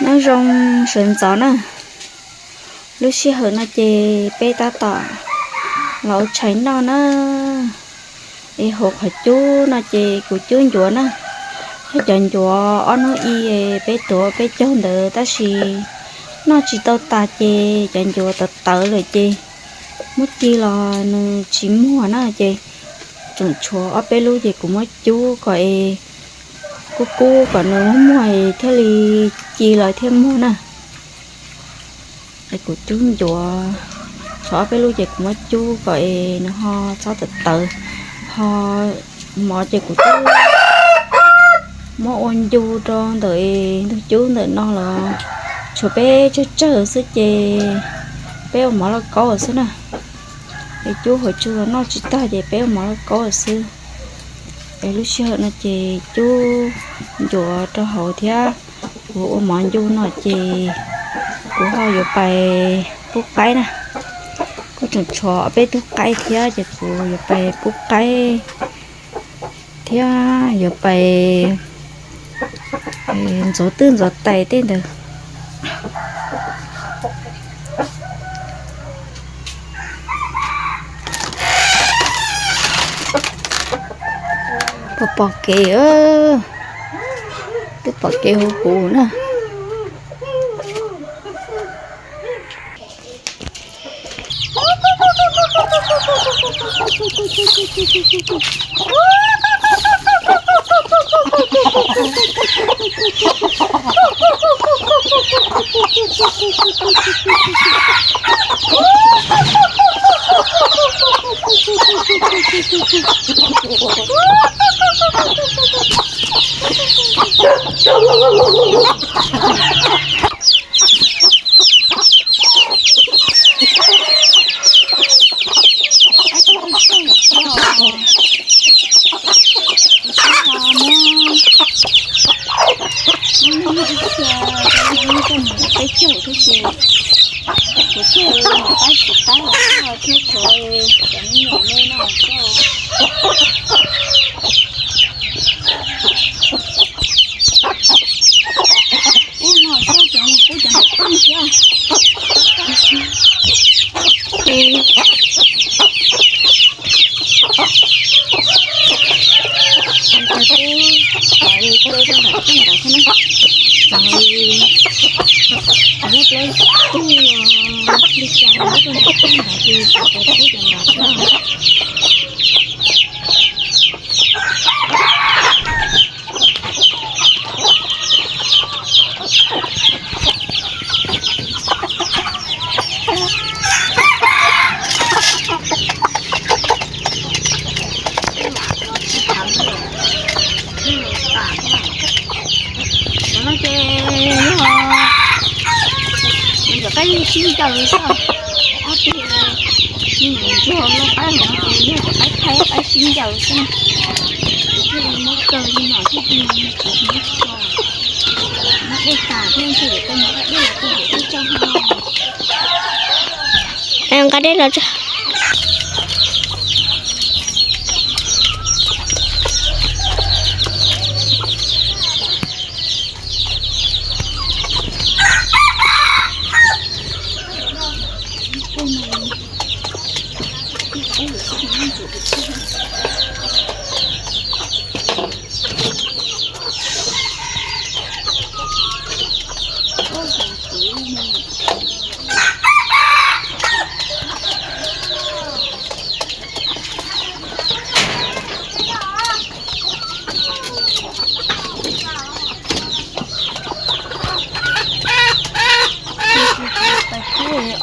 Nyob zoo sawv ntxov na, lub sij hawm no ces peb tab tom los ua tshais noj na. Es hauv qhov cub no ces kuv cub ncuav na, thiab cov ncuav ob hnub i peb tuav peb caug ntawd tab sis noj tsis tau tas ces cov ncuav tawv tawv lawm ces muab ci los nws tsis muag na ces tseem tshuav ob peb lub ces kuv muab cub kom es kub kub kom nws muag muag es thiaj li ci los thiaj muag na. Es kuv cub ncuav, tshuav ob peb lub ces kuv muab cub kom es nws ho txhob tawv tawv, ho mov ces kuv cub muab ua ncu rau ntawm ntug cub ntawm no los tshuav peb tsawg tsawg xwb ces peb ua mov lauj kaub xwb na. Es cub hauv tsuj los noj tsis tag ces peb ua mov lauj kaub xwb. Es lub sij hawm no ces cub ncuav rau hauv thiab kuv ua mov ncu no ces kuv ho yuav pais pub qaib na. Kuv tseem tshuav peb tug qaib thiab ces kuv yuav pais pub qaib thiab yuav pais ntxuav twj ntxuav tais tej ntawd. Pom pom kev, twb pom kev huv huv na. Peb caug thiab ces kuv thiaj li mus pab tsis pab los thiab, tshuav cov me nyuam me no xwb. Ub no xwb ces mus pub cov nram qeej thiab. Ces peb, peb rau nram qeej ntawd thiab na. Muab plaub tug li cas muab rau nram qeej ntawd ces peb pub cov ntawd thiab. Cov no ces yog cov qaib sib ncaws xwb. Ob tug me nyuam ntsuag loj qaib hauv no ces yog cov qaib thaib qaib sib ncaws xwb. Kuv thiaj li muab kaw li no thiaj li tsis muab tso, muab dej tas thiab ntshe yuav tau muab dej los tau yuav tau tso ho. Nqa dej los tso.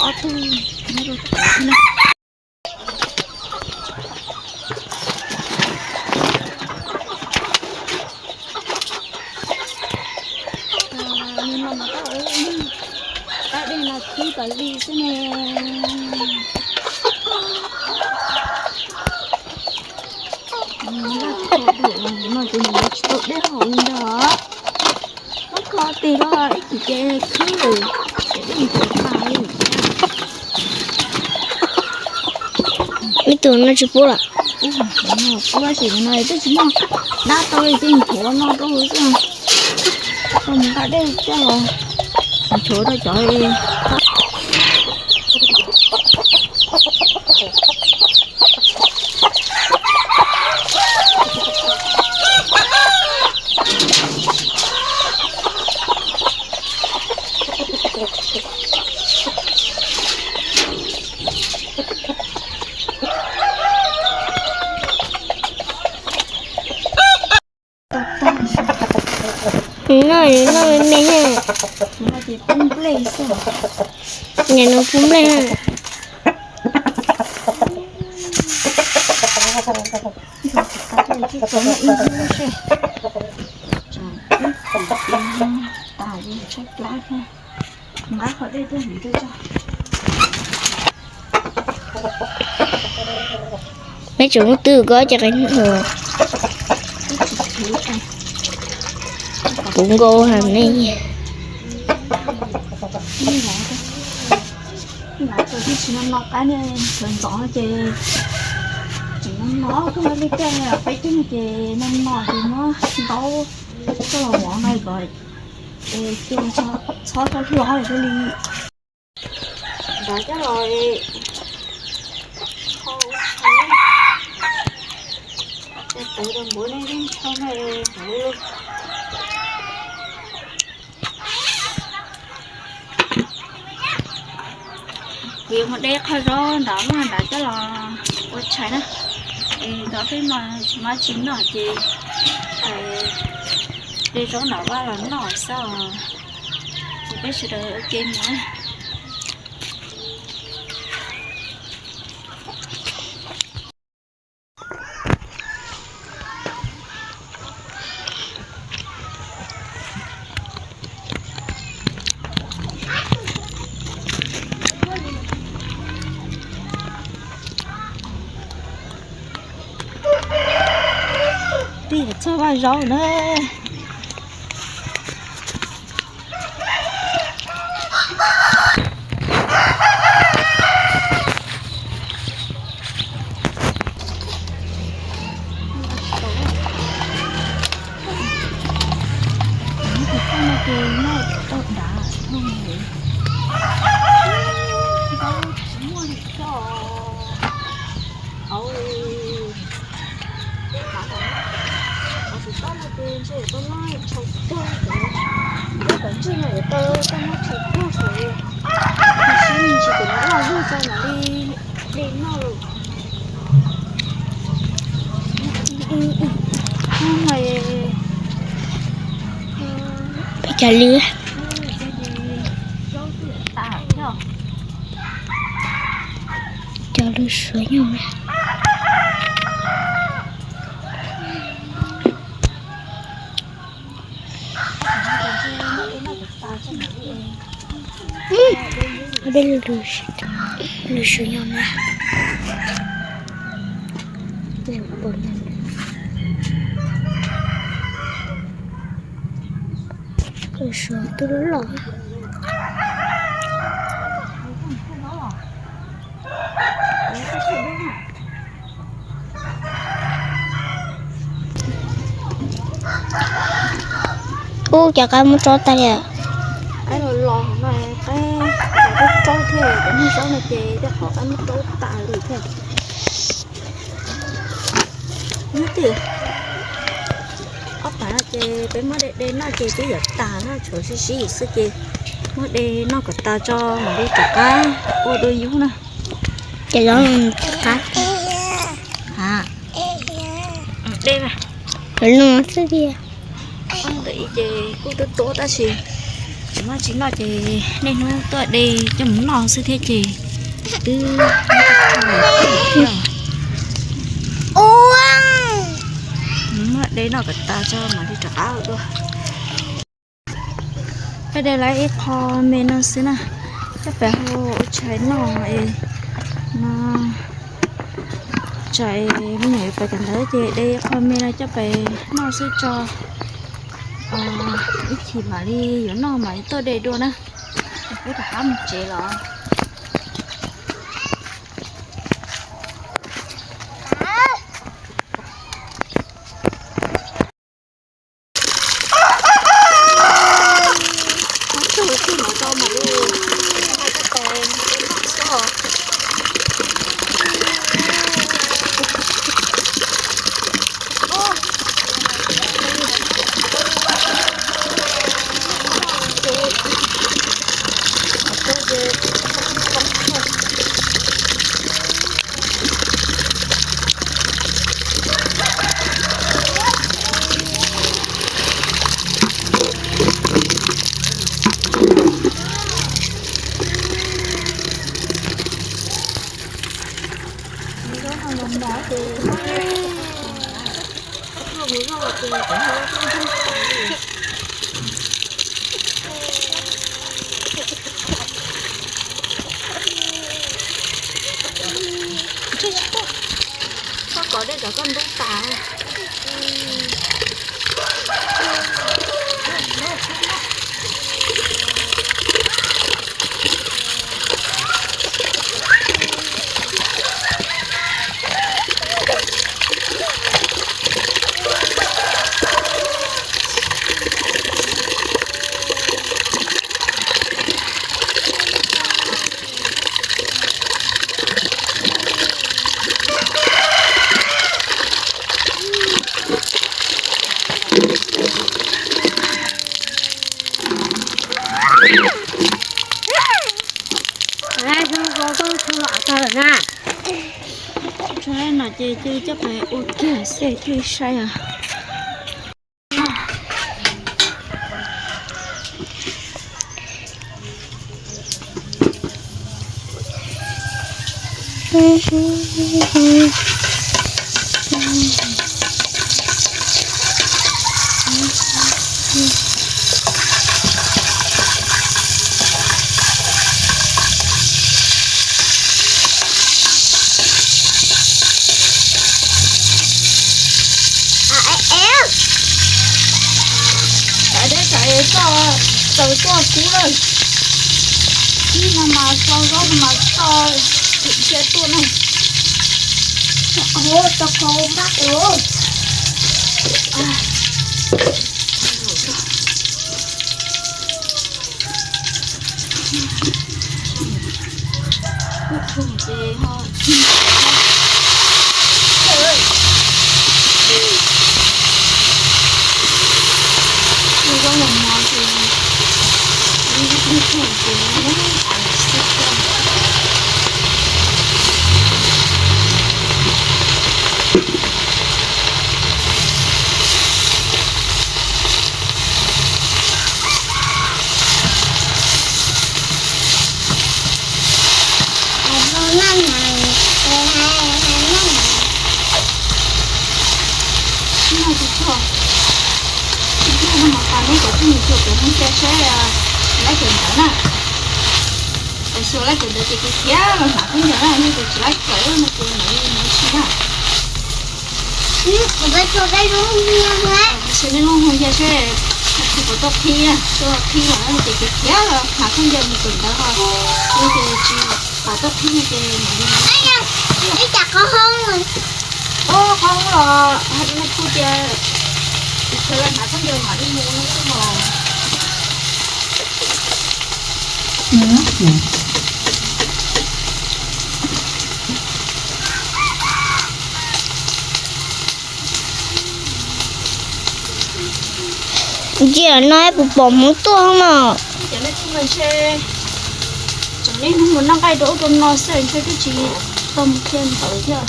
Ob tug nyob rau tod na. Qab dej no khwb tas li xwb ne. Laj kho dua no ces nws yuav tsis tau dej haus li ntag. Muab kho tes los ib chim ces khwb lawm, ces dej ntuav tas li. Ib tug no tsis pub lawm. Pub tab sis no twb tsis muaj dab tau li ces nchuav no rau xwb. Tau mus nqa dej coj los. Tshuav rau cov Nws noj, nws noj me me ha. Nws noj pub nplej ha. Neb tseem muaj twj ko ces qe puv nkaus ha ne. Ntxov ces tseem no no koj li tej peb ceg ces no no ces muab ntaub coj los mov no kom cua txhob tau hlo li. Nrad coj los kho ua tshais, tawv rau npuav nej ib ntsho na. Kuv yuav mus de qho zaub nrad maj nrad coj los ua tshais na. Es tom peb no tsis muaj tsis noj ces de zaub nram vaj los noj xwb. Ces peb sawv daws ua ke mus na. Twb yog txog vaj zaub na. Peb cov lwm, cov lwm suav nyuj na. Peb lwm, lwm suav nyuj na. Lwm suav twb loj loj. Ub, cov qaib muab raub tag li. Qaib los los no, qaib, qaib raub thiab, cov niag zaub no ces tej qhov qaib muab raub tas li thiab. Nyob twj ob phav no ces peb muab de de noj ces twb yuav tas no, tshuav sib sib xwb ces muab de noj kom tas tso mam li rov qab ua dua yub na. Ces los rov qab. Ha, de no xwb tiag. Ntawm ib ces kuj tuab tuab tab sis tsis muaj tsis noj ces niaj hnub tuaj de coj mus noj xwb thiab ces twb ua de noj kom tas tso mam li rov qab dua. Peb de lawm ib qho me no xwb na, coj pais hau ua tshais noj es no. Tsam me nyuam yuav pais kawm ntawv ces de ib qho me no coj pais noj xwb tso. Ib chim mam li yuav noj mam li tuaj de dua na. Peb rov qab mus tsev los. Ntub tas. Tso no ces cia li coj pais ua kiag xwb thiaj li sai os. Tsam deb tsam es txaws tuaj kub lawm. Ib no mas sau zaub no mas txo cia tuaj na. Tau qhov mab ua. Saib, laib kawm ntawv na. Tsis laib kawm ntawv ces khiav los hnav khaub ncaws na, yog tias tsis laib kawm no ces mam li mus ua si na. Tsis laib lub hnub nthiab seb, tsis pom tuaj qhib, tuaj qhib los ces khiav khiav los hnav khaub ncaws mus kawm ntawv ho. Yog tias tsis pom tuaj qhib no ces mam li mus. Ib cas qhov hoob, qhov hoob los hais rau nais phoo tias sawv daws hnav khaub ncaws mam li mus no os. Ntsia no puas pom hmoov tuaj no. Cov nej txhob ntshe, tseem niaj hnub mus noj nqaij rau ub rau no xwb ntshe twb tsis tau mus qhia ntawv thiab.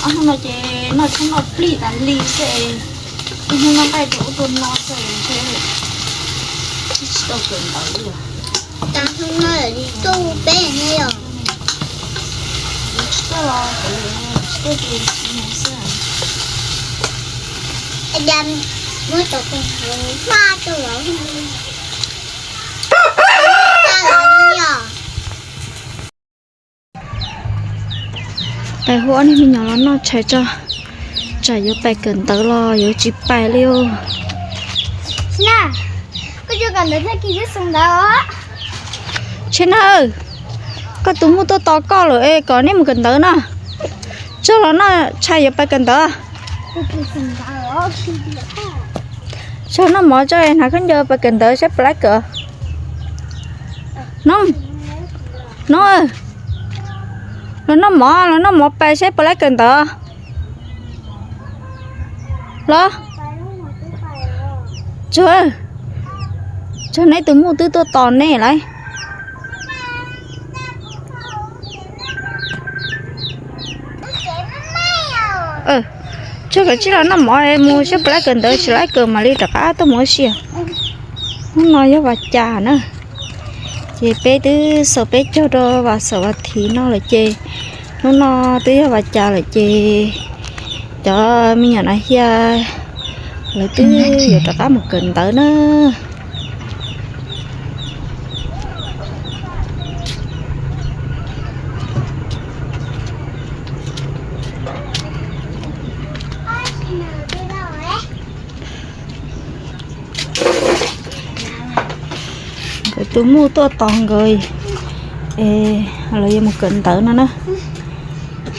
Ob hnub no ces noj tshoob noj plig tas li xwb, niaj hnub noj nqaij rau ub rau no xwb ntshe twb tsis tau kawm ntawv li. Tsis tuaj los tsis tuaj ces tsis mus xwb. Muab cov koom haum paj rau lawv. Pais hu ob niag me nyuam los noj tshais tso, tsam yuav pais kawm ntawv los yuav tsis pais li os. Tsheb na, koj tus muj tuaj tos koj lawm es kom neb mus kawm ntawv na. Tso los noj tshais yuav pais kawm ntawv. Tso noj mov tso, hnav khaub ncaws pais kawm ntawv saib puas laib kawm. Nob, Nob, los noj mov, los noj mov pais saib puas laib kawm ntawv. Los, tso, tso neb tus muj twb tuaj tos neb lawm. Tso kom tsij los noj mov mus saib puas laib kawm ntawv, tsis laib kawm mam li rov qab tuaj mus ua si. Hnub no yog vas cas na, ces peb twb xaus peb caug rau vas xaum vas thiv no lawm ces hnub no twb yog vas cas lawm ces cov me nyuam na hia lawv twb yuav rov qab mus kawm ntawv na. Lawv tus muj tuaj tos nkawd es lawv yuav mus kawm ntawv no na.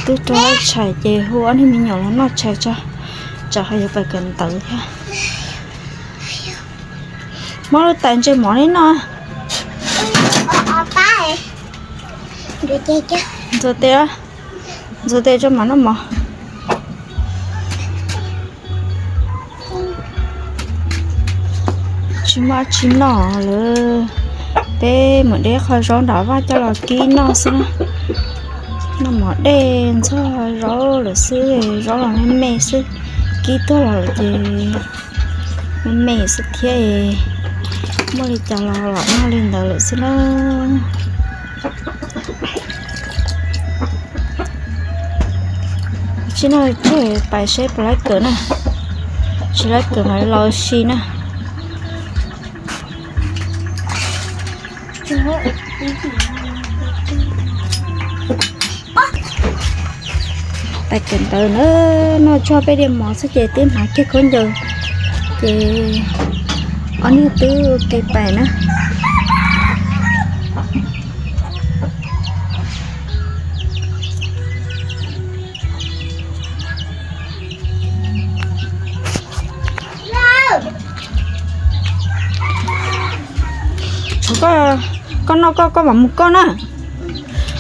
Twb rau tshais ces hu ob niag me nyuam los noj tshais tso, tsam ho yuav pais kawm ntawv thiab. Muab lub tais ntse mov neb noj. Ntxuav tes, ntxuav tes tso mam noj mov. Tsis muaj dab tsi noj lawm, peb mus de qho zaub nram vaj coj los kib noj xwb na. Noj mov dej ntxuag zaub lawm xwb, zaub los me me xwb, kib tuag los lawm ces me me xwb thiab, muaj li cas los los noj li ntawd lawm xwb na. Tsis noj tseg pais seb puas laib kawm na, tsis laib kawm mam li los ua si na. Pais kawm ntawv na, noj tsuag peb diav mov xwb ces twb hnav kiag khaub ncaws, ces ob niag twb ua ke pais na. Koj, koj noj koj, koj mam mus koj na.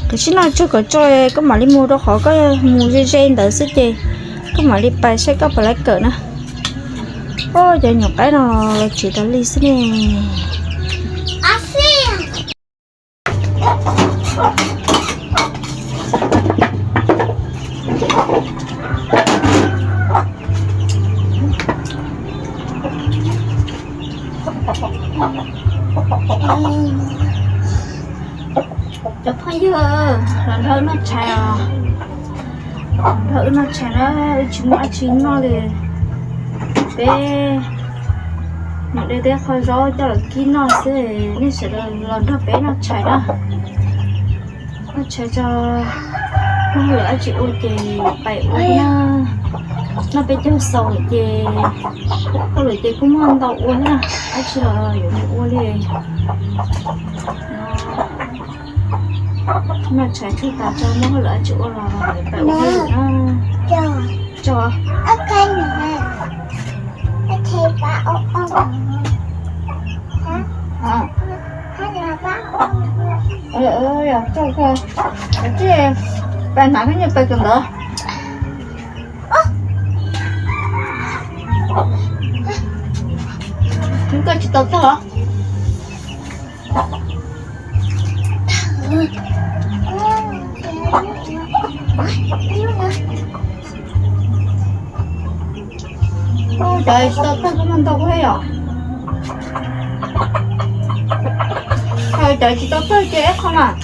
Koj tsis noj tseg kom tso, koj mam li mus rau qhov koj mus ze ze ntawd xwb ces koj mam li pais saib koj puas laib kawm na. Ua cov nyuam qaib no los tsis tas li xwb ne. Cov phooj ywg, los nrog wb noj tshais os. Los nrog wb noj tshais na, wb tsis muaj dab tsi noj li. Peb mus de teb qho zaub coj los kib noj xwb, nej sawv daws los nrog peb noj tshais na. Noj tshais tso, muaj hauj lwm dab tsi ua ces pais ua na. Noj peb caug xaus lawm ces, hauj lwm ces kuj muaj ntau ua thiab na, dab tsi los yuav mus ua li. Noj tshais tsuag tas tso, muaj hauj lwm dab tsi ua los pais ua hauj lwm na. Tso. Tso, pais hnav khaub ncaws pais kawm ntawv. Koj tsis tau tag los? Cov tsis tau tag koj muaj ntau koj thiab yom? Cov tsis tau tag ces ib qho mas.